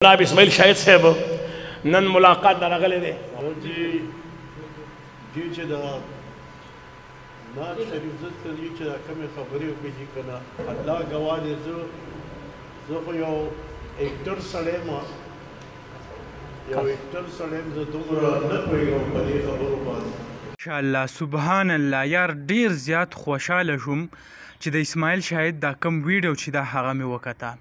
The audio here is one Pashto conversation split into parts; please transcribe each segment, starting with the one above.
جناب اسماعیل شاهد صاحب نن ملاقات درغلې دی. جی دی چې دا ناز شریف زت دی چې دا کومې خبرې وکړي چې که نه، الله ګواه دی، زه خو یو اکټر سړی یم، یو اکټر سړی یم، زه دومره نه پوهېږم په دې خبرو باندې. ماشاءالله سبحان الله یار، ډیر زیات خوشاله شوم چې د اسماعیل شاهد دا کم ویډیو چې دا هغه مې وکته.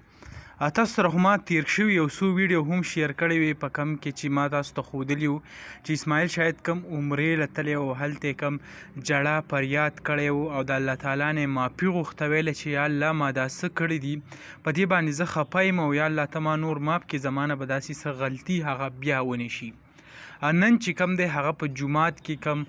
تاسو سره خو ما تیر شوي یو څو ویډیو هم شیر کړې وې، په کم کې چې ما تاسو ته ښودلي وو چې اسماعیل شاهد کم عمرې له تللی او هلته یې کم جړا فریاد کړی و او د الله تعالی نه یې معافي غوښته، ویله چې یا الله ما دا څه کړي دي، په دې باندې زه خفه یم او یا الله ته ما نور معاف کړې، زما نه به داسې څه غلطي هغه بیا ونه شي. نن چې کم دی هغه په جومات کې کم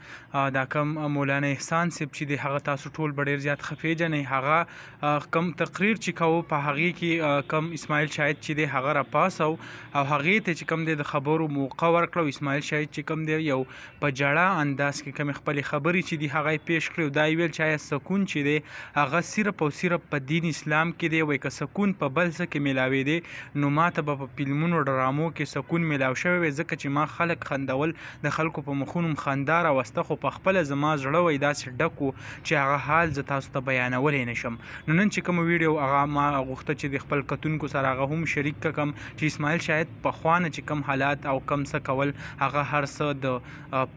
دا کم مولانا احسان صاحب چې دی هغه تاسو ټول به ډېر زیات ښه پېژنئ، هغه کم تقریر چې کوو په هغې کې کم اسماعیل شاهد چې دی هغه راپاڅو او هغې ته چې کم دی د خبرو موقع ورکړه. او اسماعیل شاهد چې کم دی یو په جړا انداز کې کمې خپلې خبرې چې دي هغه یې پیش کړې او دا یې ویل چې آیا سکون چې دی هغه صرف او صرف په دین اسلام کې دی؟ وایي که سکون په بل څه کې میلاوېدی نو ما ته به په فلمونو ډرامو کې سکون میلاو شوی وی، ځکه چې ما خلک خندول، د خلکو په مخونو م خندا راوسته، خو په خپله زما زړه وای داسې ډک و چې هغه حال زه تاسو ته بیانولی نشم. نو نن چې کومه ویډیو هغه ما غوښته چې د خپل کتونکو سره هغه هم شریک کم چې اسماعیل شاهد پخوا نه چې کم حالات او کم څه کول هغه هر څه د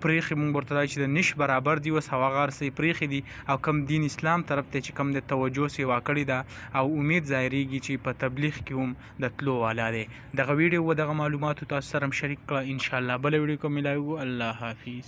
پرېښي، مونږ ورته وایو چې د نش برابر دي اوس، او هغه هر څه یې پرېښي دي او کم دین اسلام طرف ته چې کم د توجه سیوا کړې ده او امید ظاهرېږي چې په تبلیغ کې هم د تلو والا دی. دغه ویډیو و دغه معلوماتو تاسو سره هم شریک کړه. انشاءالله بله ویډیو کې ملاویږو. الله حافظ.